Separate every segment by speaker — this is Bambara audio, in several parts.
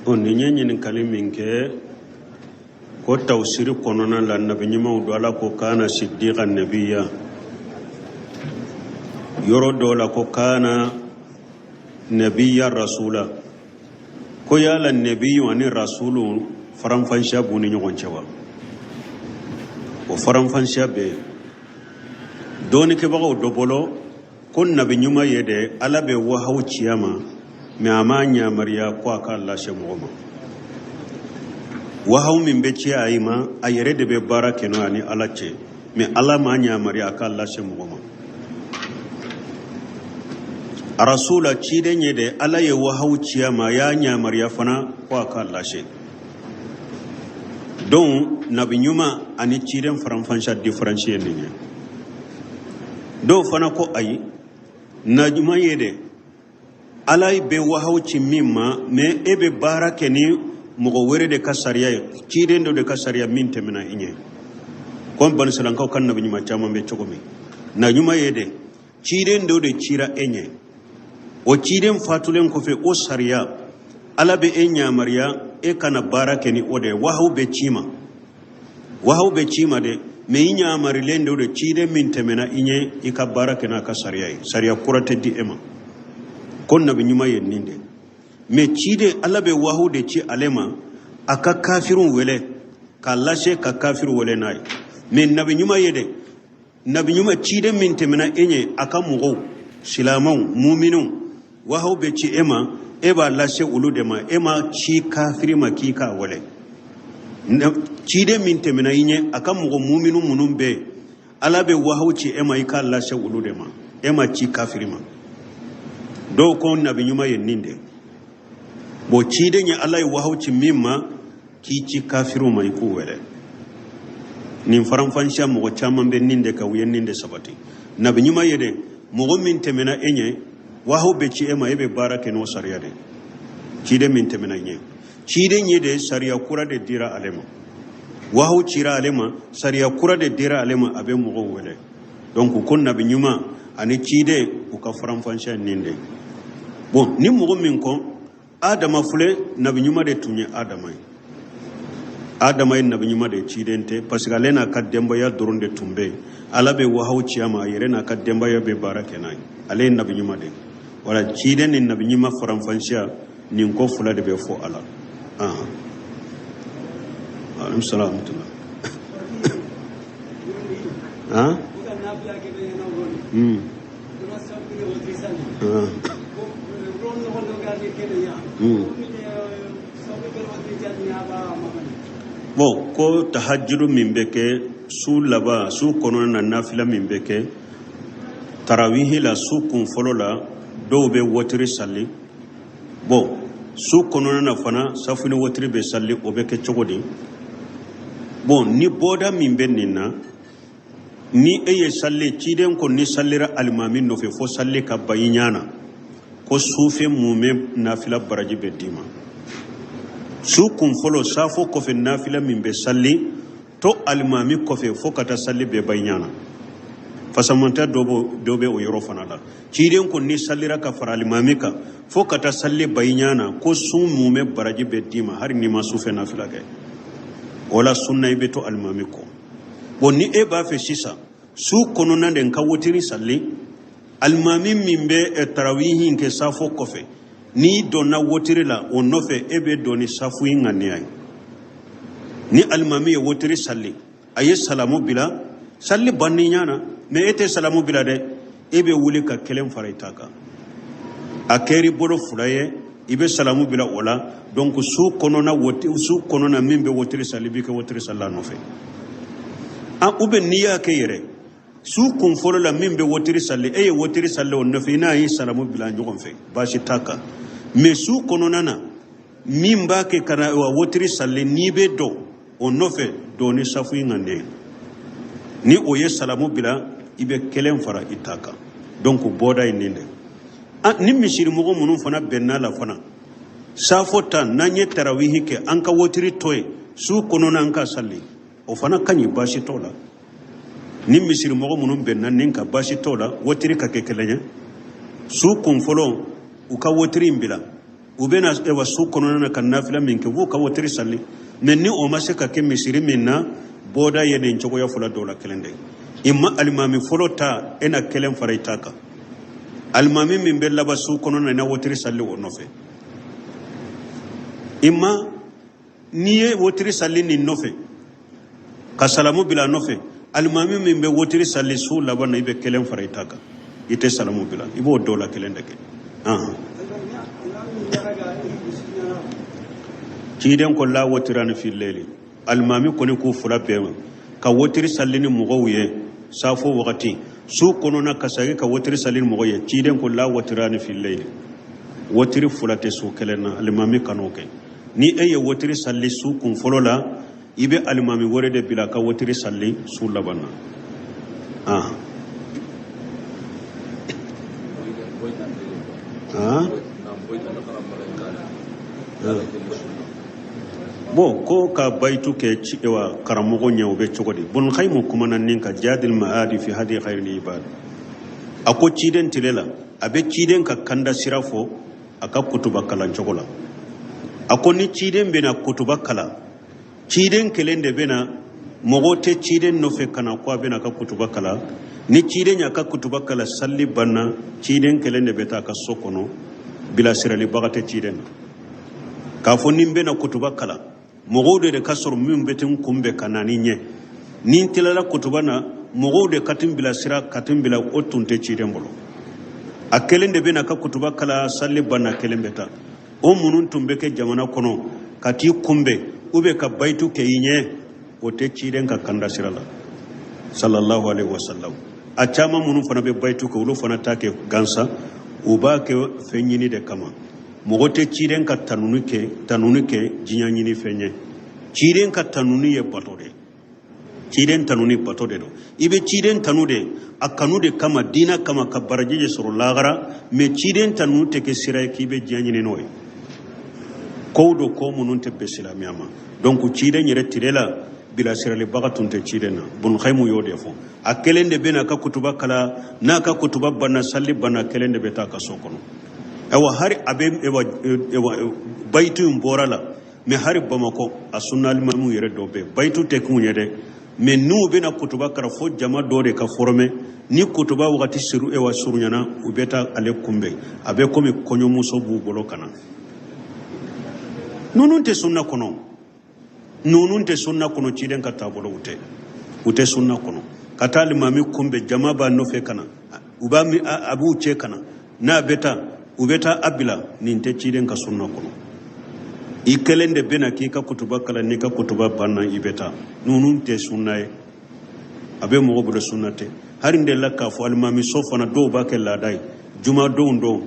Speaker 1: O nin ye ɲininkali min kɛ ko tawusiri kɔnɔna la, nabi ɲumanw don, Ala ko kana sidika nabiya, yɔrɔ dɔw la ko kana nabiya rasula, ko yala nabiyu ani rasulu faranfansiya b'u ni ɲɔgɔn cɛ wa? O faranfansiya bɛ yen dɔɔnikɛbagaw dɔ bolo ko nabi ɲuman ye dɛ, Ala bɛ wahaw ci a ma, mɛ a m'a yamaruya ko a k'a lase mɔgɔ ma. Wahaw min bɛ ci a ma, a yɛrɛ de bɛ baara kɛ n'o ye ani Ala cɛ, mɛ Ala m'a yamaruya a k'a lase mɔgɔ ma. Rasula, ciden ye dɛ, Ala ye wahaw ci a ma, a y'a yamaruya fana ko a k'a lase. Donc nabi ɲuman ani ciden faranfansiya, différence ye nin ye. Dɔw fana ko ayi, nabi ɲuman ye dɛ, Ala bɛ wahaw ci min ma, mɛ e bɛ baara kɛ ni mɔgɔ wɛrɛ de ka sariya ye, ciden dɔ de ka sariya min tɛmɛna i ɲɛ, komi banisilankaw ka nabi ɲuman caman bɛ cogo min. Nabi ɲuman ye dɛ, ciden dɔ de cira e ɲɛ, o ciden fatulen kɔfɛ, o sariya, Ala bɛ e yamaruya e kana baara kɛ ni o de ye. Wahaw bɛ ci ma, wahaw bɛ ci ma dɛ, mɛ i yamarilen do de, ciden min tɛmɛna i ɲɛ, i ka baara kɛ n'a ka sariya ye, sariya kura tɛ di e ma. Ko nabi ɲuman ye nin de. Mɛ ciden, Ala bɛ wahaw de ci ale ma a ka kafiriw wele k'a lase, ka kafiriw wele n'a ye. Mɛ nabi ɲuman ye dɛ, nabi ɲuman, ciden min tɛmɛna e ɲɛ, a ka mɔgɔw, silamɛw, muminw, wahaw bɛ ci e ma, e b'a lase olu de ma, e ma ci kafiri ma k'i k'a wele. Ciden min tɛmɛna i ɲɛ, a ka mɔgɔ muminu minnu bɛ yen, Ala bɛ wahaw ci e ma, i k'a lase olu de ma, e ma ci kafiri ma. Dɔw ko nabi ɲuman ye nin de. Bon, ciden ye, Ala ye wahaw ci min ma k'i ci kafiriw ma, i k'u wele. Nin faranfansiya, mɔgɔ caman bɛ nin de kan, u ye nin de sabati. Nabi ɲuman ye dɛ, mɔgɔ min tɛmɛna e ɲɛ, wahaw bɛ ci e ma, e bɛ baara kɛ n'o sariya de, ciden min tɛmɛna i ɲɛ. Ciden ye de, sariya kura de dira ale ma, wahaw cira ale ma, sariya kura de dira ale ma, a bɛ mɔgɔw wele. Donc ko nabi ɲuman ani ciden, u ka faranfansiya nin de. Bon, ni mɔgɔ min ko Adama filɛ, nabi ɲuman de tun ye Adama ye, Adama ye nabi ɲuman de, ciden tɛ, parce que ale n'a ka denbaya dɔrɔn de tun bɛ yen. Ala bɛ wahaw ci a ma, a yɛrɛ n'a ka denbaya bɛ baara kɛ n'a ye, ale ye nabi ɲuman de ye. Wala ciden ni nabi ɲuman faranfansiya, nin ko fila de bɛ fɔ a la. Aleykum salaam wa rahmatulah. Han? Ah. Bon, ko tahajudu min bɛ kɛ su laban, su kɔnɔna na, nafila min bɛ kɛ tarawihi la, su kun fɔlɔ la, dɔw bɛ wotiri sali. Bon, su kɔnɔna na fana, safu ni wotiri bɛ sali, o bɛ kɛ cogo di? Bon, ni bɔda min bɛ nin na, ni e ye sali, ciden ko ni salira alimami nɔfɛ fo sali ka ban i ɲɛ na, ko sufɛ mumɛ nafila baraji bɛ d'i ma. Su kun fɔlɔ safo kɔfɛ, nafila min bɛ sali to alimami kɔfɛ fo ka taa sali bɛɛ ban i ɲɛ na, fasamantɛ dɔ bɛ o yɔrɔ fana la. Ciden ko ni salira ka fara alimami kan fo ka taa sali ban i ɲɛ na, ko sun mumɛ baraji bɛ d'i ma, hali n'i ma sufɛ nafila kɛ. O la sunna, i bɛ to alimami kɔ. Bon, ni e b'a fɛ sisan su kɔnɔna de ka wotiri sali, alimami min bɛ tarawihi kɛ safo kɔfɛ, n'i donna wotiri la o nɔfɛ, e bɛ don ni safu in ŋaniya ye. Ni alimami ye wotiri sali, a ye salamu bila, sali banni ɲa na, mɛ e tɛ salamu bila dɛ, e bɛ wuli ka kelen fara i ta kan, a kɛr'i bolo fila ye, i bɛ salamu bila o la. Donc su kɔnɔna woti, su kɔnɔna min bɛ wotiri sali, i b'i kɛ wotiri sali a nɔfɛ. An ou bien n'i y'a kɛ yɛrɛ su kun fɔlɔ la, min bɛ wotiri sali, e ye wotiri sali o nɔfɛ, i n'a ye salamu bila ɲɔgɔn fɛ, baasi t'a kan. Mais su kɔnɔna na, min b'a kɛ ka na wa wotiri sali, n'i bɛ don o nɔfɛ, don ni safu in ŋaniya ye. Ni o ye salamu bila, i bɛ kelen fara i ta kan. Donc bɔda ye nin de. Ni misirimɔgɔ minnu fana bɛnna la fana, safo ta, n'an ye tarawihi kɛ, an ka wotiri to yen, su kɔnɔna an ka sali, o fana ka ɲi, baasi t'o la. Ni misirimɔgɔ minnu bɛnna nin kan, baasi t'o la, wotiri ka kɛ kelen ye. Su kun fɔlɔ, u ka wotiri in bila. U bɛna ewa su kɔnɔna na ka nafila min kɛ, u b'u ka wotiri sali. Mɛ ni o ma se ka kɛ misiri min na, bɔda ye nin cogoya fila dɔ la kelen de ye. Imma alimami fɔlɔ ta, e na kelen fara i ta kan. Alimami min bɛ laban su kɔnɔna na, i na wotiri sali o nɔfɛ. Imma n'i ye wotiri sali nin nɔfɛ ka salamu bila a nɔfɛ, alimami min bɛ wotiri sali su laban na, i bɛ kelen fara i ta kan, i tɛ salamu bila, i b'o dɔ la kelen de kɛ. Ciden ko la wotirani fi leyli. Alimami kɔni k'u fila bɛɛ ma ka wotiri sali ni mɔgɔw ye safo wagati su kɔnɔna, ka segin ka wotiri sali ni mɔgɔw ye. Ciden ko la wotirani fi leyli, wotiri fila tɛ su kelen na, alimami kan'o kɛ. Ni e ye wotiri sali su kun fɔlɔ la, i bɛ alimami wɛrɛ de bila ka wotiri sali su laban na. Ah. Ah. Bon, ko ka bayitu kɛ wa karamɔgɔ ɲɛ, o bɛ cogo di? Bun Kayimu kumana nin kan Jadil Maadi fi hadi khayril ibad. A ko ciden tile la, a bɛ ciden ka kanda sira fɔ a ka kutuba kalan cogo la. A ko ni ciden bɛna kutuba kalan, ciden kelen de bɛna, mɔgɔ tɛ ciden nɔfɛ ka na ko a bɛna ka kutuba kalan. Ni ciden y'a ka kutuba kalan, sali banna, ciden kelen de bɛ taa a ka so kɔnɔ, bilasiralibaga tɛ ciden na. K'a fɔ ni n bɛna kutuba kalan, mɔgɔw de ka sɔrɔ min bɛ n kunbɛn ka na ni ɲɛ, ni n tilala kutuba na, mɔgɔw de ka n bilasira ka n bila, o tun tɛ ciden bolo. A kelen de bɛna ka kutuba kalan, sali banna, kelen bɛ taa. O minnu tun bɛ kɛ jamana kɔnɔ ka t'i kunbɛn u bɛ ka bayitu kɛ i ɲɛ, o tɛ ciden ka kanda sira la, sallallahu alaihi wasallam. A caman minnu fana bɛ bayitu kɛ, olu fana t'a kɛ gansan, u b'a kɛ fɛn ɲini de kama. Mɔgɔ tɛ ciden ka tanuni kɛ diɲɛ ɲini fɛn ye. Ciden ka tanuni ye bato de ye. Ciden tanuni bato de don. I bɛ ciden tanu de a kanu de kama, diina kama, ka baraji de sɔrɔ lahara. Mɛ ciden tanu tɛ kɛ sira ye k'i bɛ diɲɛ ɲini n'o ye. Kow don, ko minnu tɛ bɛn silamɛya ma. Donc ciden yɛrɛ tile la, bilasiralibaga tun tɛ ciden na. Bunukhayimu y'o de fɔ. A kelen de bɛna ka kutuba kalan, n'a ka kutuba banna, sali banna, kelen de bɛ taa ka so kɔnɔ. Ayiwa, hari a bɛ ewa bayitu in bɔra la. Mɛ hari Bamakɔ, a sunna alimamiw yɛrɛ dɔw bɛ bayitu tɛ k'u ye dɛ. Mɛ n'u bɛna kutuba kalan, fo jama dɔ de ka former. Ni kutuba wagati suru ewa surunyana, u bɛ taa ale kunbɛn, a bɛ komi kɔɲɔmuso b'u bolo ka na. Ninnu tɛ sunna kɔnɔ, ninnu tɛ sunna kɔnɔ. Ciden ka taabolo, u tɛ sunna kɔnɔ. Ka taa alimami kunbɛn, jama b'a nɔfɛ ka na, u b'a a b'u cɛ ka na, n'a bɛ taa, u bɛ taa a bila. Nin tɛ ciden ka sunna kɔnɔ. I kelen de bɛna k'i ka kutuba kalan, n'i ka kutuba banna, i bɛ taa. Ninnu tɛ sunna ye. A bɛ mɔgɔ bolo, sunna tɛ. Hali n delila k'a fɔ, alimami so fana dɔw b'a kɛ laada ye. Jumadenw dɔw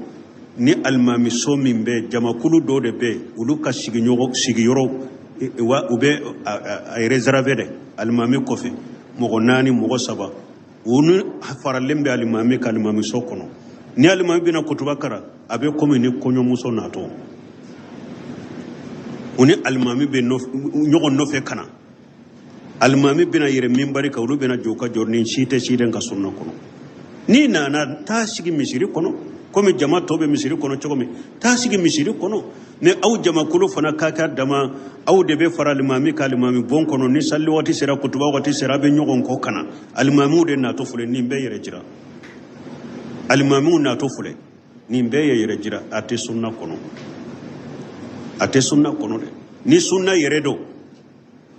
Speaker 1: ni alimami so min bɛ, jamakulu dɔw de bɛ yen, olu ka sigiɲɔgɔn sigiyɔrɔ wa u bɛ a réservé dɛ alimami kɔfɛ, mɔgɔ naani, mɔgɔ saba, u ni faralen bɛ alimami ka alimami so kɔnɔ. Ni alimami bɛna kutuba kalan, a bɛ komi ni kɔɲɔmuso natɔ, u ni alimami bɛ ɲɔgɔn nɔfɛ ka na. Alimami bɛna yɛrɛ minbari kan, olu bɛna jɔ ka jɔ. Nin si tɛ ciden ka sunna kɔnɔ. N'i nana, taa sigi misiri kɔnɔ komi jama tɔ bɛ misiri kɔnɔ cogo min, taa sigi misiri kɔnɔ. Ni aw jamakulu fana ka kɛ dama, aw de bɛ fara alimami ka alimami bon kɔnɔ. Ni sali waati sera, kutuba waati sera, a bɛ ɲɔgɔn kɔ ka na. Alimamiw de natɔ filɛ, nin bɛɛ yɛrɛ jira. Alimamiw natɔ filɛ, nin bɛɛ ye yɛrɛ jira. A tɛ sunna kɔnɔ, a tɛ sunna kɔnɔ dɛ. Ni sunna yɛrɛ don,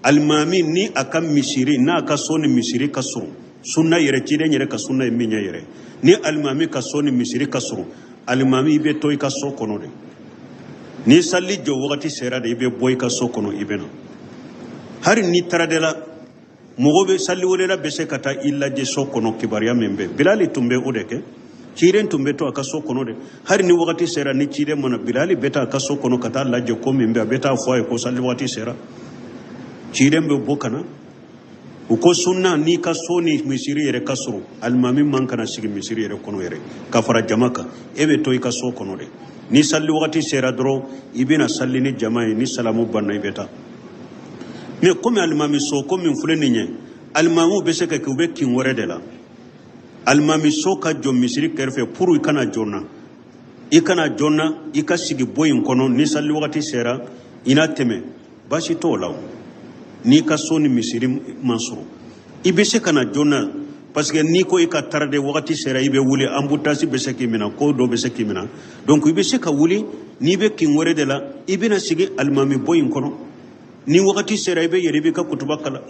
Speaker 1: alimami ni a ka misiri n'a ka so ni misiri ka surun, sunna yɛrɛ, ciden yɛrɛ ka sunna ye min ye yɛrɛ, ni alimami ka so ni misiri ka surun, alimami, i bɛ to i ka so kɔnɔ de. Ni sali jɔ wagati sera de, i bɛ bɔ i ka so kɔnɔ, i bɛ na. Hali ni taara de la, mɔgɔ bɛ sali welela bɛ se ka taa i lajɛ so kɔnɔ. Kibaruya min bɛ, Bilali tun bɛ o de kɛ. Ciden tun bɛ to a ka so kɔnɔ de. Hali ni wagati sera, ni ciden mana, Bilali bɛ taa a ka so kɔnɔ ka taa lajɛ ko min bɛ, a bɛ taa fɔ a ye ko sali wagati sera. Ciden bɛ bɔ ka na. U ko sunna, n'i ka so ni misiri yɛrɛ ka surun, alimami man kana sigi misiri yɛrɛ kɔnɔ yɛrɛ ka fara jama kan. E bɛ to i ka so kɔnɔ de. Ni sali wagati sera dɔrɔn, i bɛna sali ni jama ye. Ni salamu banna, i bɛ taa. Mɛ komi alimami so ko min filɛ nin ye, alimamiw bɛ se ka kɛ u bɛ kin wɛrɛ de la, alimami so ka jɔ misiri kɛrɛfɛ pour i kana jɔ na. I ka na joona, i ka sigi bon in kɔnɔ, ni sali wagati sera i na tɛmɛ, baasi t'o la. O n'i ka so ni misiri man surun, i bɛ se ka na joona, parce que n'i ko i ka tarder, wagati sera i bɛ wuli, embouteillage bɛ se k'i minɛ, ko dɔ bɛ se k'i minɛ. Donc i bɛ se ka wuli, n'i bɛ kin wɛrɛ de la, i bɛna sigi alimami bon in kɔnɔ, ni wagati sera i bɛ yɛlɛ, i b'i ka kutuba kalan.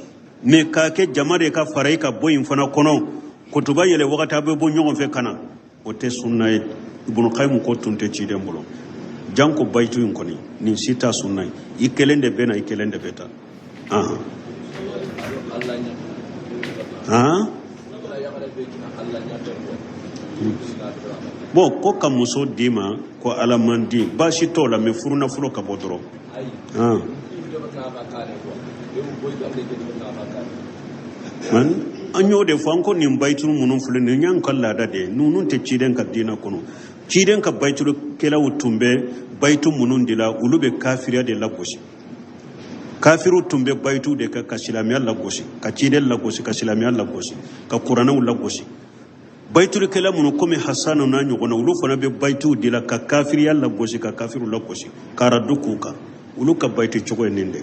Speaker 1: Mais k'a kɛ jama de ka fara i ka bon in fana kɔnɔ, kutuba yɛlɛ wagati a bɛ bɔ ɲɔgɔn fɛ ka na, o tɛ sunna ye. Ibunu Kayimu ko tun tɛ ciden bolo, janko bayitu in kɔni, nin si t'a sunna ye. I kelen de bɛ na, i kelen de bɛ taa. Ahan han. Bon, ko ka muso d'i ma ko Ala man di, baasi t'o la, mais furu nafolo ka bɔ dɔrɔn. Han, an y'o de fɔ, an ko nin bayituru minnu filɛ nin y'an ka laada de ye, ninnu tɛ ciden ka diinɛ kɔnɔ. Ciden ka bayiturukɛlaw tun bɛ bayitu minnu de la, olu bɛ kafiriya de lagosi. Kafiriw tun bɛ bayitu de kɛ ka silamɛya lagosi, ka ciden lagosi, ka silamɛya lagosi, ka kuranɛw lagosi. Bayiturukɛla minnu komi Hasanu n'a ɲɔgɔnna, olu fana bɛ bayituw de la ka kafiriya lagosi, ka kafiriw lagosi, ka radu k'u kan. Olu ka bayiti cogo ye nin de.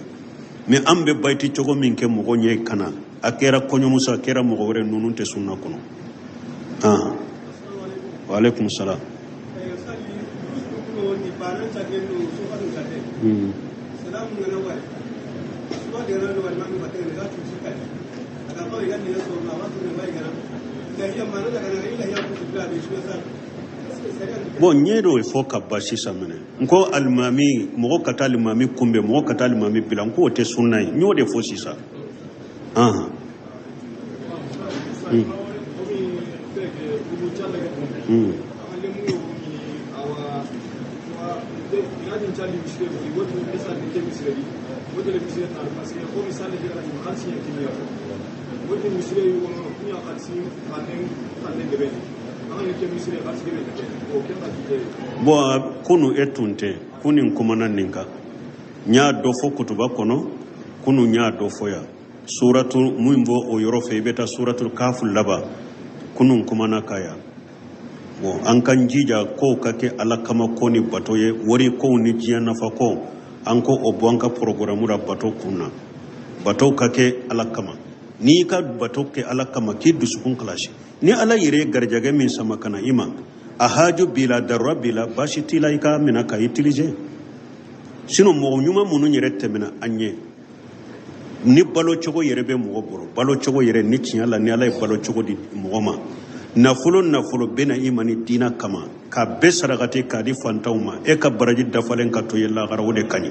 Speaker 1: Mais an bɛ bayiti cogo min kɛ mɔgɔ ɲɛ ka na, a kɛra kɔɲɔmuso, a kɛra mɔgɔ wɛrɛ, ninnu tɛ sunna kɔnɔ. Ah, wa alaikum salam. Bon, n ye dɔ fɔ ka ban sisan minɛ. N ko alimami, mɔgɔ ka taa alimami kunbɛn, mɔgɔ ka taa alimami bila, n k'o tɛ sunna ye. N y'o de fɔ sisan. Ahan. Bon, kunu e tun tɛ, kunu n kumana nin kan, n y'a dɔ fɔ kutuba kɔnɔ kunu, n y'a dɔ fɔ yan. Suratu min b'o o yɔrɔ fɛ, i bɛ taa suratul kafu laban, kunu n kumana ka yan. Bon, an k'an jija kow ka kɛ Ala kama ko ni bato ye. Wari kow ni diɲɛ nafa ko, an ko o bɔ an ka programme la bato kun na. Bato ka kɛ Ala kama. N'i ka bato kɛ Ala kama, k'i dusukun kalasi, ni Ala yɛrɛ ye garijɛgɛ min sama ka na i ma, a haju b'i la, darura b'i la, baasi t'i la, i k'a minɛ ka utiliser. Sinon mɔgɔ ɲuman minnu yɛrɛ tɛmɛna an ɲɛ, ni balo cogo yɛrɛ bɛ mɔgɔ bolo, balo cogo yɛrɛ ni tiɲɛ la, ni Ala ye balo cogo di mɔgɔ ma, nafolo nafolo bɛ na i ma ni diina kama, k'a bɛɛ sarakati k'a di fantanw ma, e ka baraji dafalen ka to ye lahara, o de ka ɲi.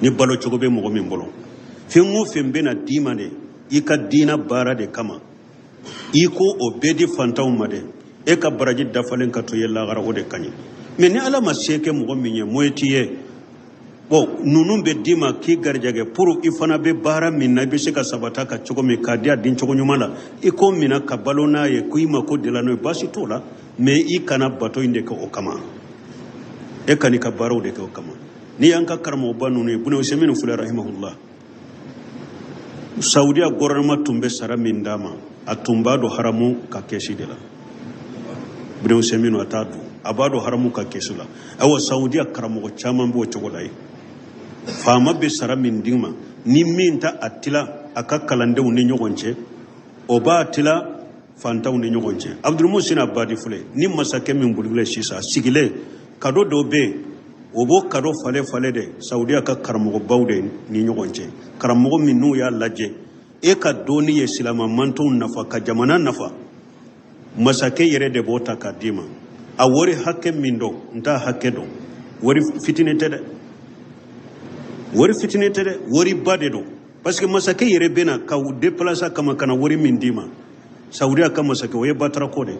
Speaker 1: Ni balo cogo bɛ mɔgɔ min bolo, fɛn o fɛn bɛ na d'i ma de i ka diina baara de kama, i ko o bɛɛ di fantanw ma dɛ, e ka baraji dafalen ka to ye lahara, o de ka ɲi. Mais ni Ala ma se kɛ mɔgɔ min ye, moyen t'i ye, bon, ninnu bɛ d'i ma k'i garijɛgɛ pour i fana bɛ baara min na, i bɛ se ka sabata ka cogo min k'a di a di cogo ɲuman la, i k'o minɛ ka balo n'a ye, ko i mako dila n'o ye, baasi t'o la. Mais i kana bato in de kɛ o kama, e kan'i ka baaraw de kɛ o kama. N'i y'an ka karamɔgɔba ninnu ye, Buna Usɛmini filɛ, rahimahullah, Saudiya gouvernement tun bɛ sara min d'a ma, a tun b'a don haramu ka kɛsi de la. Buna Usɛmini, a t'a dun, a b'a don haramu ka kɛsi la. Ayiwa, Saudiya karamɔgɔ caman b'o cogo la yen. Faama bɛ sara min d'i ma, ni min ta a tila a ka kalandenw ni ɲɔgɔn cɛ, o b'a tila fantanw ni ɲɔgɔn cɛ. Abdulmusin Abadi filɛ ni masakɛ min bolilen sisan, sigilen, kado dɔw bɛ yen, o b'o kado falen falen de Saudiya ka karamɔgɔbaw de ni ɲɔgɔn cɛ. Karamɔgɔ min n'u y'a lajɛ, e ka dɔnni ye silama mantɔnw nafa, ka jamana nafa, masakɛ yɛrɛ de b'o ta k'a d'i ma. A wari hakɛ min don, n t'a hakɛ dɔn, wari fitinin tɛ dɛ, wari fitinin tɛ dɛ, wariba de don. Parce que masakɛ yɛrɛ bɛ na ka u déplacer kama ka na wari min d'i ma, Saudiya ka masakɛ, o ye batara ko de.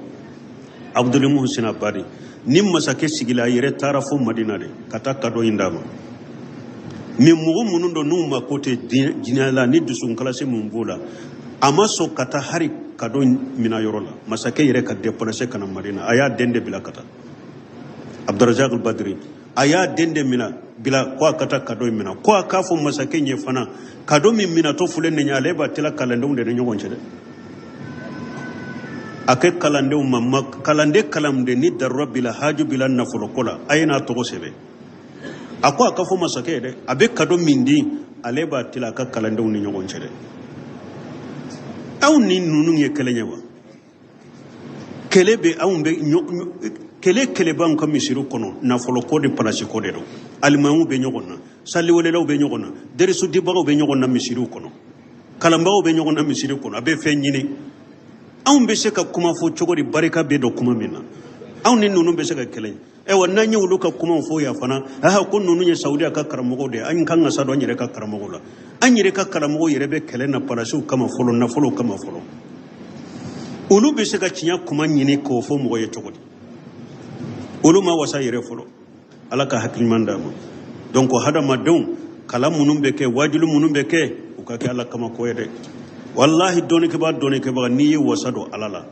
Speaker 1: Abdul Muhsin Abadi ni masakɛ sigila, a yɛrɛ taara fo Madina de ka taa kado in d'a ma. Mais mɔgɔ minnu don n'u mako tɛ diinɛ la, ni dusukunkalasi mun b'u la, a ma sɔn ka taa hari kado mina yɔrɔ la. Masakɛ yɛrɛ ka déplacer ka na Madina, a y'a den de bila ka taa, Abdurazak Badri, a y'a den de mina bila ko a ka taa kado in mina, ko a k'a fɔ masakɛ ɲɛ fana, kado min minatɔ filɛ nin ye, ale b'a tila kalandenw de ni ɲɔgɔn cɛ dɛ. A kɛ kalandenw ma, kalanden kalanden ni darura b'i la, haju b'i la nafoloko la, a ye n'a tɔgɔ sɛbɛn. A ko a ka fɔ masakɛ ye dɛ, a bɛ kado min di, ale b'a tila a ka kalandenw ni ɲɔgɔn cɛ dɛ. Aw ni ninnu ye kelen ye wa? Kɛlɛ bɛ anw bɛ kɛlɛ, kɛlɛ b'anw ka misiri kɔnɔ, nafoloko de, palasiko de don. Alimamuw bɛ ɲɔgɔn na, saliwelelaw bɛ ɲɔgɔn na, derisu dibagaw bɛ ɲɔgɔn na misiriw kɔnɔ, kalanbagaw bɛ ɲɔgɔn na misiri kɔnɔ. A bɛ fɛn ɲini, anw bɛ se ka kuma fɔ cogo di? Barika bɛ don kuma min na, anw ni ninnu bɛ se ka kɛlɛ. Ayiwa, n'an ye olu ka kumaw fɔ yan fana, aha, ko ninnu ye Saudiya ka karamɔgɔw de ye. An kan ka sa dɔn an yɛrɛ ka karamɔgɔw la. An yɛrɛ ka karamɔgɔw yɛrɛ bɛ kɛlɛ na palasiw kama fɔlɔ, nafolow kama fɔlɔ. Olu bɛ se ka tiɲɛ kuma ɲini k'o fɔ mɔgɔ ye cogo di? Olu ma wasa yɛrɛ fɔlɔ. Ala ka hakili ɲuman d'an ma. Donc hadamadenw, kalan minnu bɛ kɛ, wajulu minnu bɛ kɛ, u ka kɛ Ala kama ko ye dɛ. Walahi, dɔnnikɛbaa, dɔnnikɛbaga, n'i ye wasa don Ala la,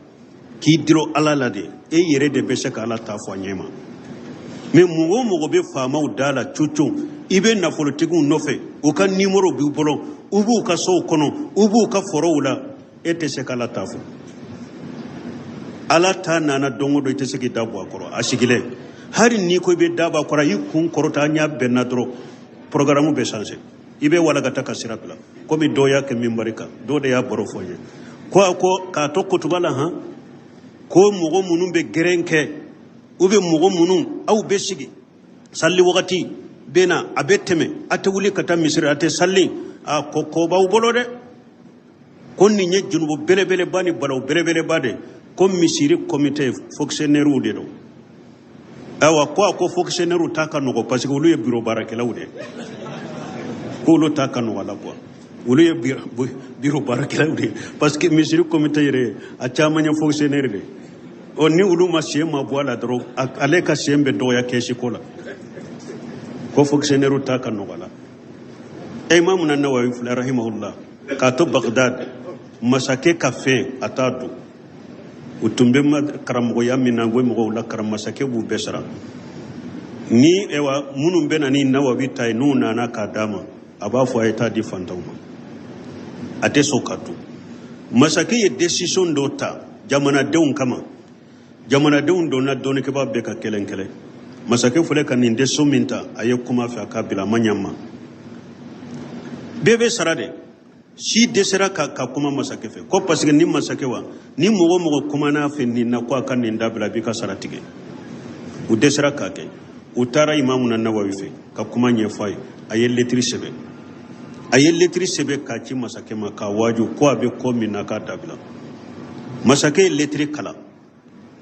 Speaker 1: k'i dulon Ala la de, e yɛrɛ de bɛ se ka Ala ta fɔ a ɲɛ ma. Mais mɔgɔ o mɔgɔ bɛ faamaw da la coco, i bɛ nafolotigiw nɔfɛ, u ka nimoro b'i bolo, u b'u ka sow kɔnɔ, u b'u ka forow la, e tɛ se ka Ala ta fɔ. Ala ta nana don o don, i tɛ se k'i da bɔ a kɔrɔ. A sigilen, hali n'i ko i bɛ da bɔ a kɔrɔ, i kun kɔrɔta, an y'a bɛnna dɔrɔn, programme bɛ changer, i bɛ walagata ka sira bila. Komi dɔ y'a kɛ minbari kan, dɔ de y'a baro fɔ n ye ko a ko k'a to kutuba la han, ko mɔgɔ minnu bɛ gɛrɛn kɛ, u bɛ mɔgɔ minnu, aw bɛ sigi sali wagati bɛ na, a bɛ tɛmɛ, a tɛ wuli ka taa misiri, a tɛ sali, a ko ko b'aw bolo dɛ, ko nin ye junubu belebeleba ni balawu belebeleba de, ko misiri komite fonctionnaires de don. Ayiwa, ko a ko fonctionnaires ta ka nɔgɔ, parce que olu ye bureau baarakɛlaw de ye, ko olu ta ka nɔgɔ la quoi, olu ye bureau baarakɛlaw de ye, parce que misiri komite yɛrɛ a caman ye fonctionnaire de ye. Ɔ, ni olu ma sen ma bɔ a la dɔrɔn, ale ka sen bɛ dɔgɔya kɛsi ko la, ko fonctionnaire ta ka nɔgɔ la. Imamu na Nawawi filɛ, rahimahullah, k'a to Bagdad, masakɛ ka fɛn a t'a dun. U tun bɛ karamɔgɔya min na, u bɛ mɔgɔw lakaran, masakɛ b'u bɛɛ sara. Ni ewa minnu bɛ na ni Nawawi ta ye, n'u nana k'a d'a ma, a b'a fɔ a ye taa di fantanw ma, a tɛ sɔn ka dun. Masakɛ ye décision dɔ ta jamanadenw kama. Jamanadenw donna dɔnnikɛbaa bɛɛ ka kelen kelen. Masakɛ filɛ ka nin décision min ta, a ye kuma fɛ, a k'a bila, a ma ɲa ma. Bɛɛ bɛ sara de. Si dɛsɛra ka kuma masakɛ fɛ, ko parce que ni masakɛ wa ni mɔgɔ o mɔgɔ kumana fɛ nin na, ko a ka nin dabila, a b'i ka sara tigɛ. U dɛsɛra k'a kɛ. U taara imamu na Nawawi fɛ ka kuma ɲɛfɔ a ye. A ye letiri sɛbɛn, a ye letiri sɛbɛn k'a ci masakɛ ma, k'a waaju ko a bɛ ko min na, k'a dabila. Masakɛ ye letiri kalan,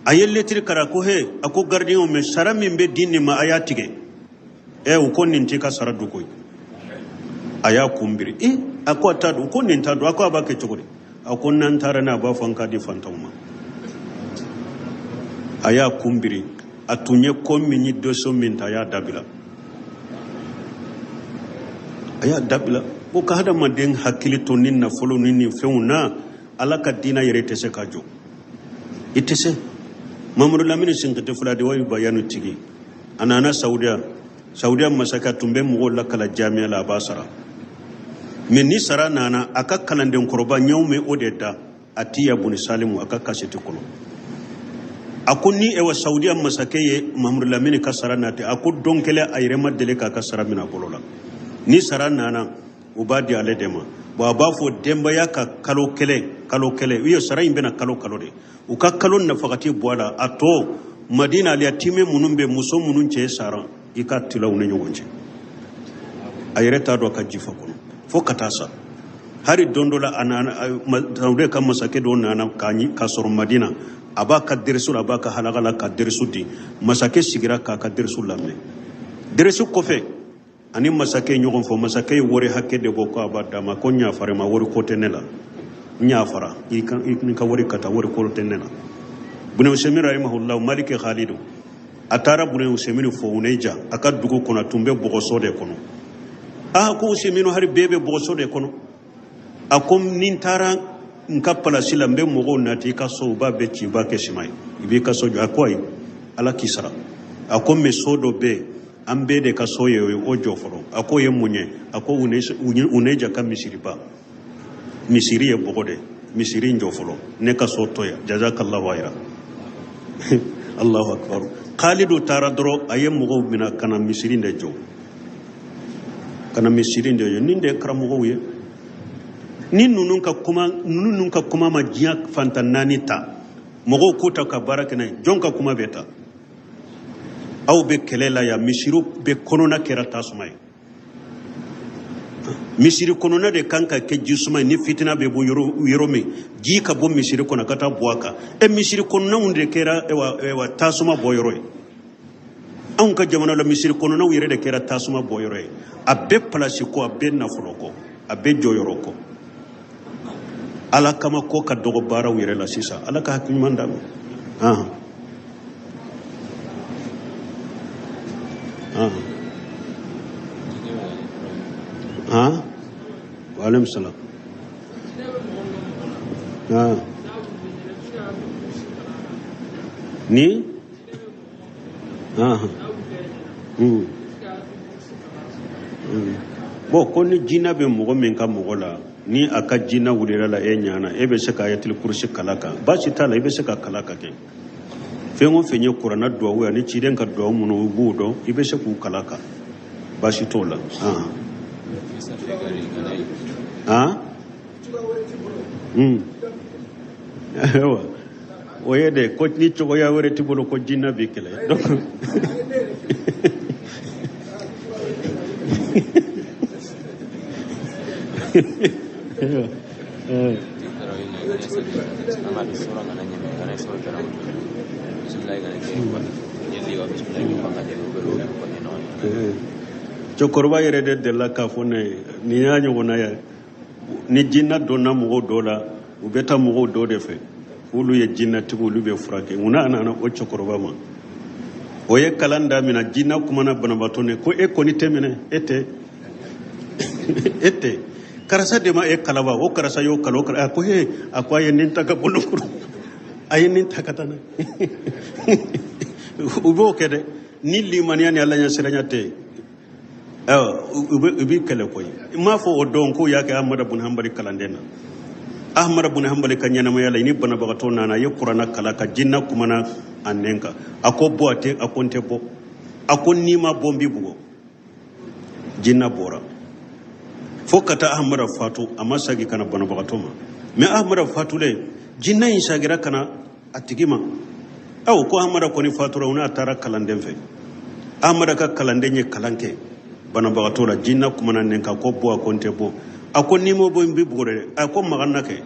Speaker 1: a ye letiri kalan, ko he, a ko garidiɲɛw mɛ, sara min bɛ di nin ma, a y'a tigɛ. Ɛ, u ko nin t'i ka sara dun koyi. A y'a kun biri. E, a ko a t'a dun, ko nin t'a dun. A ko a b'a kɛ cogo di? A ko n'an taara n'a, a b'a fɔ an k'a di fantanw ma. A y'a kun biri. A tun ye ko min ye, décision min ta, a y'a dabila, a y'a dabila. Ko ka hadamaden hakili to ni nafolo ni nin fɛnw na, Ala ka diina yɛrɛ tɛ se ka jɔ, i tɛ se. Mamadu Lamini Sinkiti fila de wa bayanu tigi, a nana Saudiya. Saudiya masakɛ tun bɛ mɔgɔw lakalan jamiya la, a b'a sara. Mais ni sara nana, a ka kalanden kɔrɔba ɲɛw mɛn o de da Atiya buni Salimu a ka kasɛti kɔnɔ. A ko ni ewa Saudiya masakɛ ye Mamadu Lamini ka sara nati, a ko don kelen a yɛrɛ ma deli k'a ka sara minɛ a bolo la. Ni sara nana, u b'a di ale de ma. Bon, a b'a fɔ denbaya ka kalo kelen, kalo kelen, u ye sara in bɛna kalo kalo de, u ka kalo nafakati bɔ a la, a tɔ Madina aliyatimɛ minnu bɛ, muso minnu cɛ sara, i ka tila u ni ɲɔgɔn cɛ. A yɛrɛ t'a dɔn a ka jifa kɔnɔ fo ka taa sa. Hari don dɔ la, a nana, Saudiya ka masakɛ dɔ nana k'a sɔrɔ Madina, a b'a ka derisu la, a b'a ka halaka la ka derisu di. Masakɛ sigira k'a ka derisu lamɛn. Derisu kɔfɛ, ani masakɛ ye ɲɔgɔn fɔ. Masakɛ ye wari hakɛ de bɔ ko a b'a d'a ma. Ko n yafara i ma, wari ko tɛ ne la, n yafara i ka wari ka taa, wari ko tɛ ne la. Bune Usɛmin rahimahullah, Maliki Khalidu, a taara Bune Usɛmin fo Uneja, a ka dugu kɔnɔ, a tun bɛ bɔgɔso de kɔnɔ. A ko Usɛmin, hari bɛɛ bɛ bɔgɔso de kɔnɔ. A ko ni n taara n ka palasi la, n bɛ mɔgɔw nati i ka so, u b'a bɛɛ ci, i b'a kɛ siman ye, i b'i ka so jɔ. A ko ayi, Ala k'i sara. A ko mais so dɔ bɛ yen, an bɛɛ de ka so ye, o ye o jɔ fɔlɔ. A k'o ye mun ye? A ko Uneja ka misiriba, misiri ye bɔgɔ de. Misiri in jɔ fɔlɔ, ne ka so to yan. Jazakallahu hayira. Allahu akbar. Khalidu taara dɔrɔn, a ye mɔgɔw minɛ ka na misiri de jɔ, ka na misiri de jɔ. Nin de ye karamɔgɔw ye. Ni ninnu ka kuma, ninnu ka kuma ma diɲɛ fantan naani ta, mɔgɔw k'o ta ka baara kɛ n'a ye, jɔn ka kuma bɛ ta? Aw bɛ kɛlɛ la yan, misiriw bɛɛ kɔnɔna kɛra tasuma ye. Misiri kɔnɔna de kan ka kɛ ji suma ye, ni fitina bɛ bɔ yɔrɔ min, ji ka bɔ misiri kɔnɔ ka taa bɔ a kan. E misiri kɔnɔnaw de kɛra ewa tasuma bɔ yɔrɔ ye. Anw ka jamana la, misiri kɔnɔnaw yɛrɛ de kɛra tasuma bɔ yɔrɔ ye. A bɛ palasi kɔ, a bɛ nafolo kɔ, a bɛ jɔyɔrɔ kɔ. Ala kama ko ka dɔgɔ baaraw yɛrɛ la sisan. Ala ka hakili ɲuman d'an ma. Ahan. Ahan. Han? Wa alaikum salam. Han. Ni? Ahan. Bon, ko ni jinɛ bɛ mɔgɔ min ka mɔgɔ la, ni a ka jinɛ wulila la e ɲɛ na, e bɛ se ka ayatul kurusi kalan kan, baasi t'a la, i bɛ se ka kalan ka kɛ. Fɛn o fɛn ye kuranna duwawu ye ani ciden ka duwawu minnu i b'u dɔn, i bɛ se k'u kalan kan, baasi t'o la. Han? Ayiwa, o ye de ko ni cogoya wɛrɛ t'i bolo ko jinɛ b'i kɛlɛ. Donc cɛkɔrɔba yɛrɛ de delila k'a fɔ ne ye nin y'a ɲɔgɔnna ye. Ni jinɛ donna mɔgɔw dɔ la, u bɛ taa mɔgɔw dɔ de fɛ k'olu ye jinɛtigiw, olu bɛ furakɛ. Mun a nana o cɛkɔrɔba ma, o ye kalan damina, jinɛ kumana banabaatɔ ne ko e kɔni tɛ minɛ, e tɛ, e tɛ karisa de ma e kalaba, o karisa y'o kalo. A ko he, a ko a ye nin ta ka bɔ kɔrɔ, a ye nin ta ka taa n'a u b'o kɛ dɛ. Ni limaniya ni Ala ɲɛsiranya tɛ yen, u b'i kɛlɛ koyi. I m'a fɔ o don k'u y'a kɛ Ahmada bun Hanbali kalanden na. Ahmada bun Hanbali ka ɲɛnamaya la, ni banabagatɔ nana, a ye kuranna kalan ka jinɛ kumana a nɛn kan, a ko bɔ, a tɛ, a ko n tɛ bɔ, a ko n'i ma bɔ n b'i bugɔ. Jinɛ bɔra fo ka taa Ahmada fatu, a ma segin ka na banabagatɔ ma. Mais Ahmada fatulen, jinɛ in segira ka na a tigi ma. Aw ko Ahmada kɔni fatura, u n'a taara kalanden fɛ. Ahmada ka kalanden ye kalan kɛ banabagatɔ la, jinɛ kumana nɛn kan, ko bɔ, a ko n tɛ bɔ, a ko n'i ma bɔ n b'i bugɔ dɛ. A ko maga n na kɛ.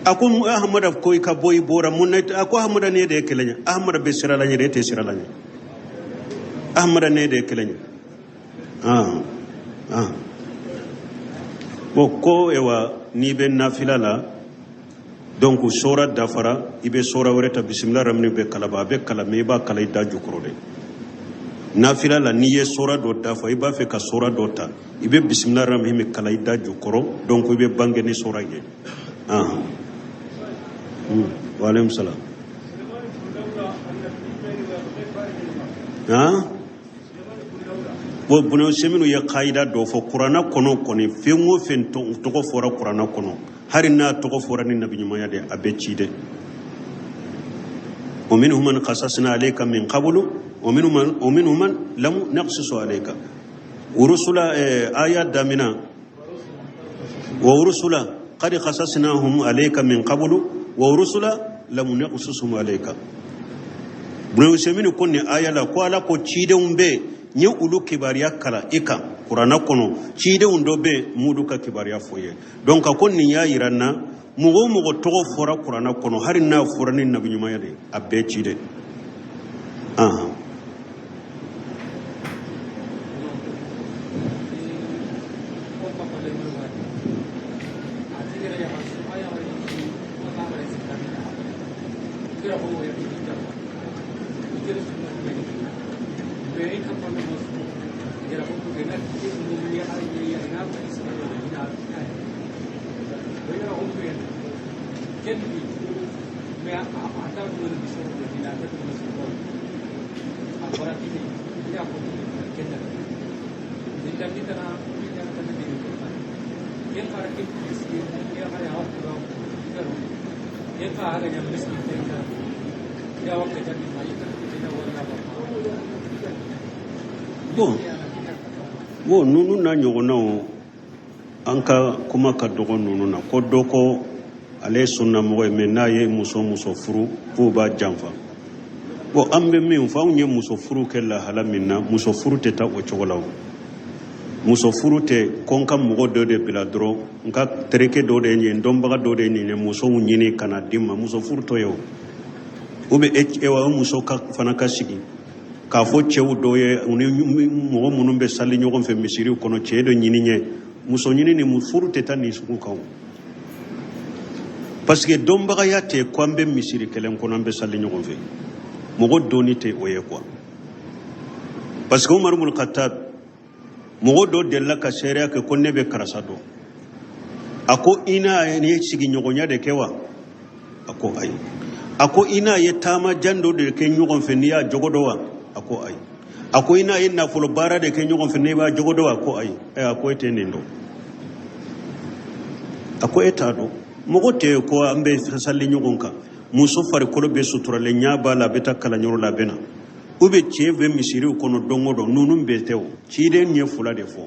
Speaker 1: A ko Ahmada ko i ka bɔ, i bɔra mun na? A ko Ahmada ne de ye kelen ye, Ahmada bɛ sira la ɲɛ, e tɛ sira la ɲɛ, Ahmada ne de ye kelen ye. Ah ah, bon, ko ewa n'i bɛ nafila la, donc sora dafara, i bɛ sora wɛrɛ ta, bisimila ramini bɛ kalaba, a bɛ kala, mais i b'a kala i da jukɔrɔ de. Nafila la, n'i ye sora dɔ dafa, i b'a fɛ ka sora dɔ ta, i bɛ bisimila ramini kala i da jukɔrɔ, donc i bɛ bange ni sora ye. Ah, wa aleykum salam. Ah bon, Bun Useminu ye kayida dɔ fɔ kuranna kɔnɔ kɔni, fɛn o fɛn tɔgɔ fɔra kuranna kɔnɔ, hali n'a tɔgɔ fɔra ni nabi ɲumanya de, a bɛ ci dɛ. Wa minhum man qasasna alayka min qablu wa minhum man lam naqsusu alayka urusula. Aya damina wa urusula qad qasasnahum alayka min qablu wa urusula lam naqsusum alayka. Bun Useminu ko nin aya la, ko Ala ko cidenw bɛ n ye olu kibaruya kala i kan kuranna kɔnɔ, cidenw dɔ bɛ n m'olu ka kibaruya fɔ ye. Donc a ko nin y'a yira n na, mɔgɔ o mɔgɔ tɔgɔ fɔra kuranna kɔnɔ, hali n'a fɔra ni nabi ɲumanya de, a bɛɛ ciden. Ahan. Bon, bon, ninnu n'a ɲɔgɔnnaw, an ka kuma ka dɔgɔ ninnu na. Ko dɔ ko ale ye sunnamɔgɔ ye, mais n'a ye muso muso furu k'o b'a janfa. Bon, an bɛ min fɔ, anw ye muso furu kɛ lahala min na, muso furu tɛ taa o cogo la. O muso furu tɛ ko n ka mɔgɔ dɔ de bila dɔrɔn, n ka tereke dɔ de ye, n dɔnbaga dɔ de ye nin ye, musow ɲini ka na di n ma. Muso furu t'o ye. O ou bien e wa, o muso ka fana ka sigi k'a fɔ cɛw dɔw ye, u ni mɔgɔ minnu bɛ sali ɲɔgɔn fɛ misiriw kɔnɔ, cɛ dɔ ɲini ɲɛ. Muso ɲini ni furu tɛ taa nin sugu kan, parce que dɔnbagaya tɛ ko an bɛ misiri kelen kɔnɔ, an bɛ sali ɲɔgɔn fɛ. Mɔgɔ dɔnni tɛ o ye quoi. Parce que Umar ibn Khattab, mɔgɔ dɔ delila ka seereya kɛ ko ne bɛ karisa dɔn. A ko i n'a ye sigiɲɔgɔnya de kɛ wa? A ko ayi. A ko i n'a ye taama jan dɔ de kɛ ɲɔgɔn fɛ, n'i y'a jogo dɔn wa? A ko ayi. A ko i n'a ye nafolo baara de kɛ ɲɔgɔn fɛ, n'i b'a jogo dɔn wa? A ko ayi. Ɛ, a ko e tɛ nin dɔn. A ko e t'a dɔn. Mɔgɔ tɛ ko an bɛ sali ɲɔgɔn kan, muso farikolo bɛ suturalen, ɲɛ b'a la, a bɛ taa kalanyɔrɔ la, a bɛ na, ou bien cɛ bɛ misiriw kɔnɔ don o don. Ninnu bɛɛ tɛ. O ciden ye fila de fɔ,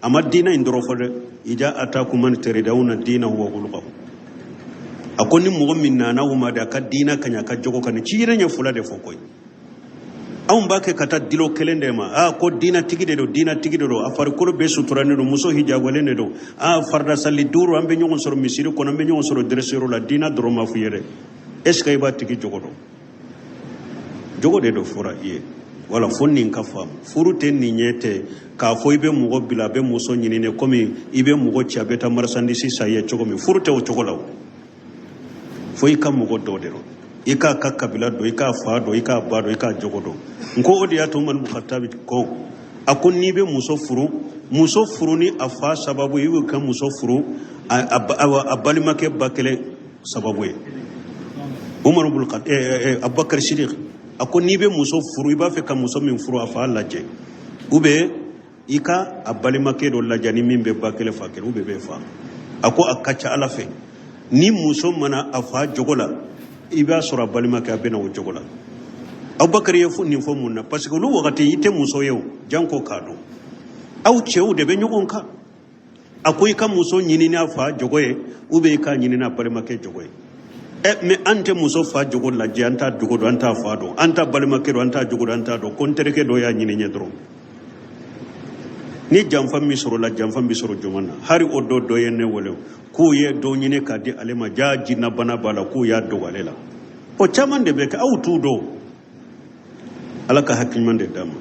Speaker 1: a ma diinɛ in dɔrɔn fɔ dɛ. Ija atakum man taridawna dinahu wa khuluqahu. A ko ni mɔgɔ min nana aw ma de, a ka diinɛ ka ɲi, a ka jogo ka ɲi. Ciden ye fila de fɔ koyi. Anw b'a kɛ ka taa dilo kelen de ma. Aa, ko diinɛtigi de don, diinɛtigi de don, a farikolo bɛɛ suturanen don, muso hijabalen de don. Aa, farida sali duuru, an bɛ ɲɔgɔn sɔrɔ misiri kɔnɔ, an bɛ ɲɔgɔn sɔrɔ dɛrɛsiyɔrɔ la. Diinɛ dɔrɔn ma f'i ye dɛ. Est ce que i b'a tigi jogo dɔn? Jogo de dɔ fɔra i ye. Wala fo nin ka faamu, furu tɛ nin ɲɛ tɛ k'a fɔ i bɛ mɔgɔ bila a bɛ muso ɲini ne, komi i bɛ mɔgɔ ci a bɛ taa marchandise san i ye cogo min. Furu tɛ o cogo la. O fo i ka mɔgɔ dɔ de dɔn, i k'a ka kabila dɔn, i k'a fa dɔn, i k'a ba dɔn, i k'a jogo dɔn. N ko o de y'a to Umaru Khattabi ko, a ko n'i bɛ muso furu, muso furu ni a fa sababu ye, i bɛ ka muso furu a balimakɛ ba kelen sababu ye. Umaru bul Abubakar Sidiq a ko n'i bɛ muso furu, i b'a fɛ ka muso min furu, a fa lajɛ, ou bien i ka a balimakɛ dɔ lajɛ ni min bɛ ba kelen fa kelen, ou bien bɛ fa. A ko a ka ca ala fɛ, ni muso mana a fa jogo la, i b'a sɔrɔ a balimakɛ a bɛ na o jogo la. Abubakar ye nin fɔ mun na? Parce que olu wagati i tɛ muso ye, o janko k'a dɔn, aw cɛw de bɛ ɲɔgɔn kan. A ko i ka muso ɲini n'a fa jogo ye, ou bien i k'a ɲini n'a balimakɛ jogo ye. Ɛ, mais an tɛ muso fa jogo lajɛ, an t'a jogo dɔn, an t'a fa dɔn, an t'a balimakɛ dɔn, an t'a jogo dɔn, an t'a dɔn ko n terikɛ dɔ y'a ɲini ɲɛ dɔrɔn. Ni janfa min sɔrɔla, janfa bɛ sɔrɔ jumɛn na? Hari o dɔ dɔ ye ne wele k'u ye dɔ ɲini k'a di ale ma, jaa jinnabana b'a la, k'u y'a dogo ale la. O caman de bɛ kɛ, aw t'u dɔn. Ala ka hakili ɲuman de d'a ma.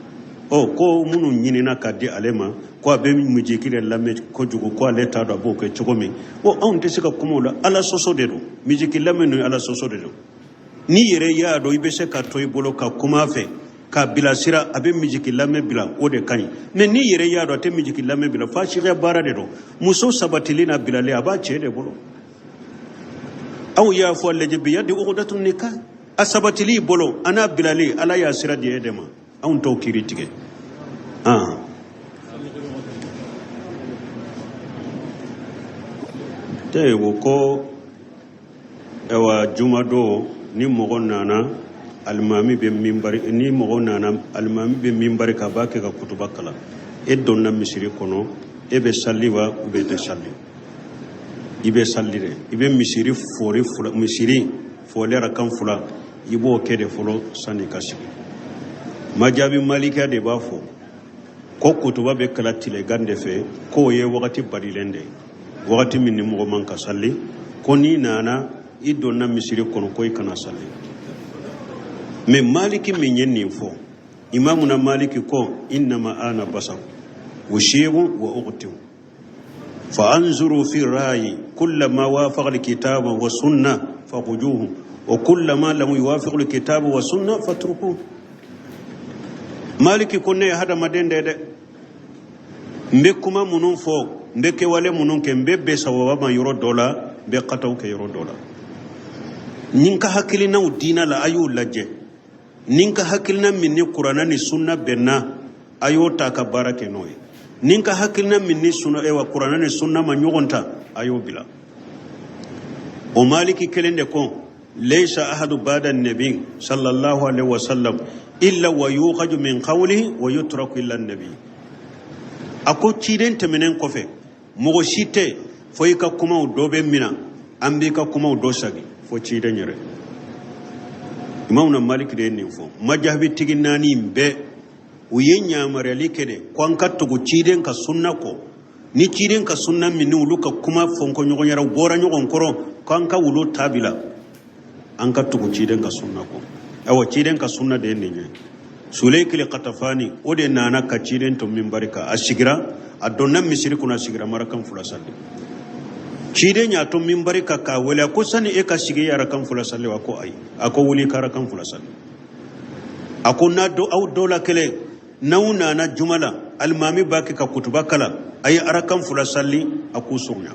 Speaker 1: Ɔ, ko minnu ɲinina ka di ale ma, ko a bɛ miziki de lamɛn kojugu, ko ale t'a dɔn a b'o kɛ cogo min. O anw tɛ se ka kuma o la, Ala sɔsɔ de don. Miziki lamɛn ninnu, Ala sɔsɔ de don. N'i yɛrɛ y'a dɔn i bɛ se ka to i bolo ka kuma a fɛ k'a bilasira, a bɛ miziki lamɛn bila, o de ka ɲi. Mais n'i yɛrɛ y'a dɔn a tɛ miziki lamɛn bila, fasiya baara de don. Muso sabatili n'a bilalen, a b'a cɛ de bolo. Aw y'a fɔ lajɛ bi yadi uqdatu nikah, a sabatili bolo a n'a bilali, Ala y'a sira di e de ma. Anw t'o kiiri tigɛ. Tɛ o ko ayiwa, jumadon ni mɔgɔ nana, alimami bɛ minbari, ni mɔgɔ nana, alimami bɛ minbari kan, a b'a kɛ ka kutuba kalan. E donna misiri kɔnɔ, e bɛ sali wa, ou bien e tɛ sali? I bɛ sali dɛ. I bɛ misiri fori fila, misiri fɔli arakan fila, i b'o kɛ de fɔlɔ sani ka sigi. Majabi malikiya de b'a fɔ ko kutuba bɛ kalan tilegan de fɛ, k'o ye wagati balilen de ye, wagati min ni mɔgɔ man ka sali. Ko n'i nana, i donna misiri kɔnɔ, ko i kana sali. Mais maliki min ye nin fɔ, imamuna maliki ko innama ana basar usibu wa ukhti'u fa anzuru fi ra'yi kullama wafaqa alkitaba wa sunna fakhuzuhu wa kullama lam yuwafiq alkitaba wa sunna fatrukuhu. Maliki ko ne ye hadamaden de ye dɛ, n bɛ kuma minnu fɔ, n bɛ kɛwale minnu kɛ, n bɛ bɛn sawaba ma yɔrɔ dɔ la, n bɛ kataw kɛ yɔrɔ dɔ la. Ni n ka hakilinaw diina la, a y'u lajɛ. Ni n ka hakilina min ni kuranɛ ni sunna bɛnna, a y'o ta ka baara kɛ n'o ye. Ni n ka hakilina min ni sunna, ewa, kuranɛ ni sunna ma ɲɔgɔn ta, a y'o bila. O maliki kelen de ko Laysa ahadu ba'da nabi sallallahu alaihi wasallam illa wa yukhaju min qawlihi wa yutraku illa nabi. A ko ciden tɛmɛnen kɔfɛ, mɔgɔ si tɛ fo i ka kumaw dɔ bɛ mina, an b'i ka kumaw dɔ sagi, fo ciden yɛrɛ. Imamuna Maliki de ye nin fɔ. Majahabitigi naani in bɛɛ, u ye yamaruyali kɛ de ko an ka tugu ciden ka sunna kɔ. Ni ciden ka sunna min ni olu ka kuma fɔnkɔ ɲɔgɔn yɛrɛ, u bɔra ɲɔgɔn kɔrɔ, ko an ka olu ta bila, an ka tugu ciden ka sunna kɔ. Ayiwa, ciden ka sunna de ye nin ye. Sulekili Katafani, o de nana ka ciden to minbari kan. A sigira, a donna misiri kɔnɔ, a sigira, ma arakan fila sali. Ciden y'a to minbari kan k'a wele, a ko sani e ka sigi, e ye arakan fila sali wa? Ko ayi. A ko wuli ka arakan fila sali. A ko n'a do aw dɔ la kelen, n'aw nana juma la, alimami b'a kɛ ka kutuba kalan, a ye arakan fila sali, a k'u surunya.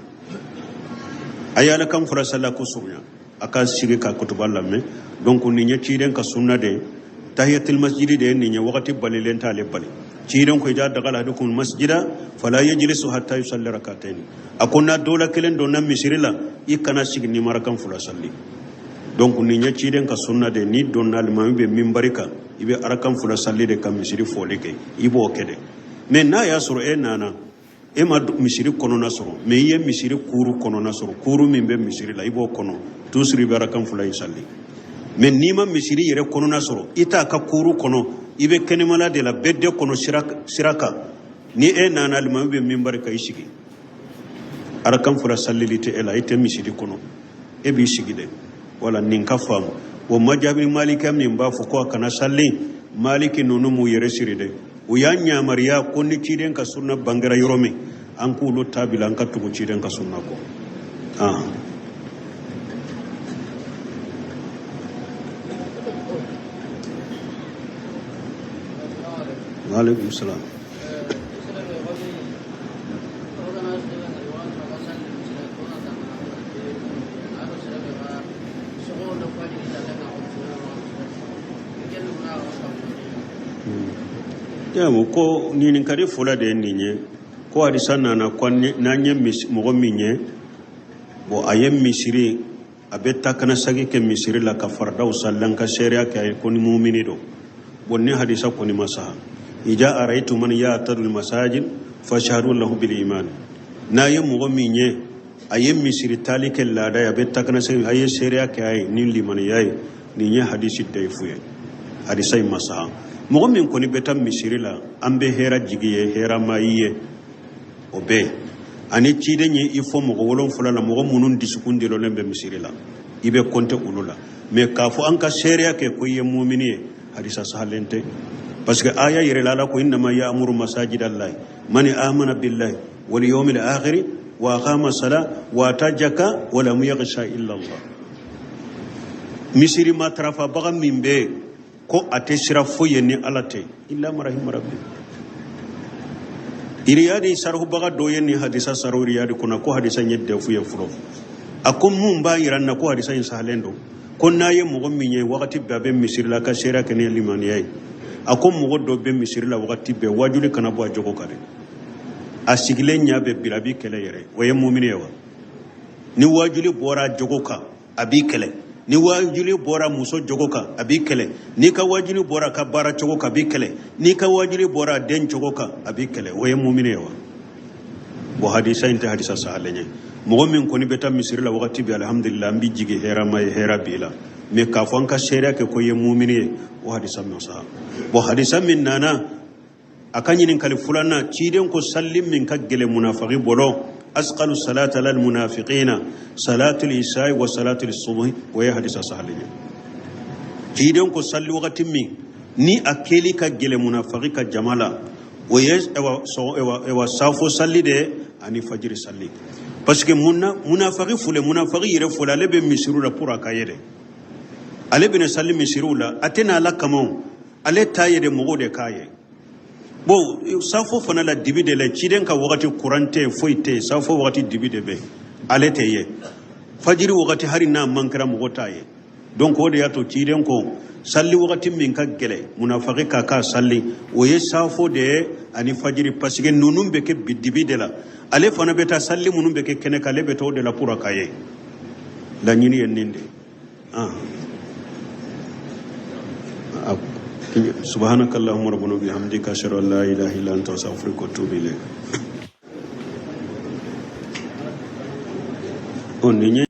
Speaker 1: A ye arakan fila sali, a k'u surunya, a ka sigi ka kutuba lamɛn. Donc nin ye ciden ka sunna de ye. Tahiyatul masjidi de ye nin ye. Wagati balilen t'ale bali. Ciden ko iza dakala ahadukum masjida fala yajlisu hatta yusalli rakataini. A ko n'a dɔ la kelen donna misiri la, i kana sigi n'i ma arakan fila sali. Donc nin ye ciden ka sunna de ye. N'i donna, alimami bɛ minbari kan, i bɛ arakan fila sali de ka misiri fɔli kɛ, i b'o kɛ dɛ. Mais n'a y'a sɔrɔ e nana, e ma misiri kɔnɔna sɔrɔ, mais i ye misiri kuuru kɔnɔna sɔrɔ, kuuru min bɛ misiri la, i b'o kɔnɔ toujours, i bɛ arakan fila in sali. Mais n'i ma misiri yɛrɛ kɔnɔna sɔrɔ, i t'a ka kuuru kɔnɔ, i bɛ kɛnɛmala de la, bɛɛ kɔnɔ, sira kan, ni e nana, alimami bɛ minbari kan, i sigi, arakan fila salili tɛ e la, e tɛ misiri kɔnɔ, e b'i sigi dɛ. Wala nin ka faamu. O majabi Maliki min b'a fɔ ko a kana sali, Maliki ninnu m'u yɛrɛ siri dɛ. U y'a yamaruya ko ni ciden ka sunna bangera yɔrɔ min, an k'olu ta bila, an ka tugu ciden ka sunna kɔ. Ah. Waaleykum salaam. Yamu ko ɲininkali fɔlɔ de ye nin ye, ko hadisa nana ko n'an ye mɔgɔ min ye, bon, a ye misiri, a bɛ taa kana sagi kɛ misiri la ka faridaw sali, an ka seereya kɛ a ye ko ni mumini don. Bon, ni hadisa kɔni ma saha, ija araitu man ya'tadul masajid fashhadu lahu bil iman, n'a ye mɔgɔ min ye a ye misiri taali kɛ laada ye, a bɛ taa kana sagi, a ye seereya kɛ a ye ni limaniya ye. Nin ye hadisi dayifu ye, hadisa in ma saha. Mɔgɔ min kɔni bɛ taa misiri la, an bɛ hɛrɛ jigi ye, hɛrɛ ma i ye o bɛɛ. Ani ciden ye i fɔ mɔgɔ wolonfila la, mɔgɔ minnu dusukun dulonlen bɛ misiri la, i bɛ kɔnte olu la. Mais k'a fɔ an ka seereya kɛ ko i ye mumini ye, hadisa sahalen tɛ, parce que aya yɛrɛ la, Ala ko innama ya'muru masajida allahi man amana billahi wal yawmil akhir wa aqama sala wa ata jaka wa lam yakhsha illa Allah. Misiri matarafabaga min bɛ yen ko a tɛ siran foyi ye ni Ala tɛ, illa man rahima rabbi. Iriyadi sarahubaga dɔ ye nin hadisa sarahu iriyadi kɔnɔ ko hadisa in ye dayifu ye fɔlɔ. A ko mun b'a yira n na ko hadisa in sahalen don? Ko n'a ye mɔgɔ min ye wagati bɛɛ a bɛ misiri la, ka seereya kɛ ni limaniya ye. A ko mɔgɔ dɔ bɛ misiri la wagati bɛɛ, wajuli kana bɔ a jogo kan dɛ, a sigilen ɲɛ bɛ bila, a b'i kɛlɛ yɛrɛ. O ye mumini ye wa? Ni wajuli bɔra a jogo kan, a b'i kɛlɛ. Ni wajuli bɔra muso jogo kan, a b'i kɛlɛ. N'i ka wajuli bɔra a ka baara cogo kan, a b'i kɛlɛ. N'i ka wajuli bɔra a den cogo kan, a b'i kɛlɛ. O ye mumini ye wa? Bon, hadisa in tɛ hadisa sahalen ye. Mɔgɔ min kɔni bɛ taa misiri la wagati bɛɛ, alhamdulillah, an b'i jigi hɛrɛma ye, hɛrɛ b'i la. Mais k'a fɔ an ka seereya kɛ ko i ye mumini ye, o hadisa ma saha. Bon, hadisa min nana a ka ɲininkali filanan, ciden ko salli min ka gɛlɛn munafiki bolo, asqalu salati alal munafiqina salatul isai wa salatul subhi, o ye hadisa sahalen ye. Ciden ko salli wagati min ni a kɛli ka gɛlɛn munafiki ka jama la, o ye ewa safo salli de ani fajiri salli. Parce que mun na munafiki fule, munafiki yɛrɛ fɔlɔ, ale bɛ misiriw la pour a ka ye dɛ. Ale bɛna sali misiriw la, a tɛ na Ala kama o, ale ta ye de mɔgɔw de k'a ye. Bon, safo fana la, dibi de la, ciden ka wagati kuran tɛ yen, foyi tɛ yen. Safo wagati dibi de bɛ, ale tɛ ye. Fajiri wagati, hali n'a man kɛra, mɔgɔ t'a ye. Donc o de y'a to ciden ko salli wagati min ka gɛlɛn munafaki ka k'a salli, o ye safo de ye ani fajiri, parce que ninnu bɛ kɛ bi dibi de la. Ale fana bɛ taa salli minnu bɛ kɛ kɛnɛ kan, ale bɛ taa o de la pour a ka ye. Laɲini ye nin de ye. Ah subhanaka allahumma rabbana bihamdika, ashhadu an la ilaha illa anta, astaghfiruka wa atubu ilayk. O nin ye.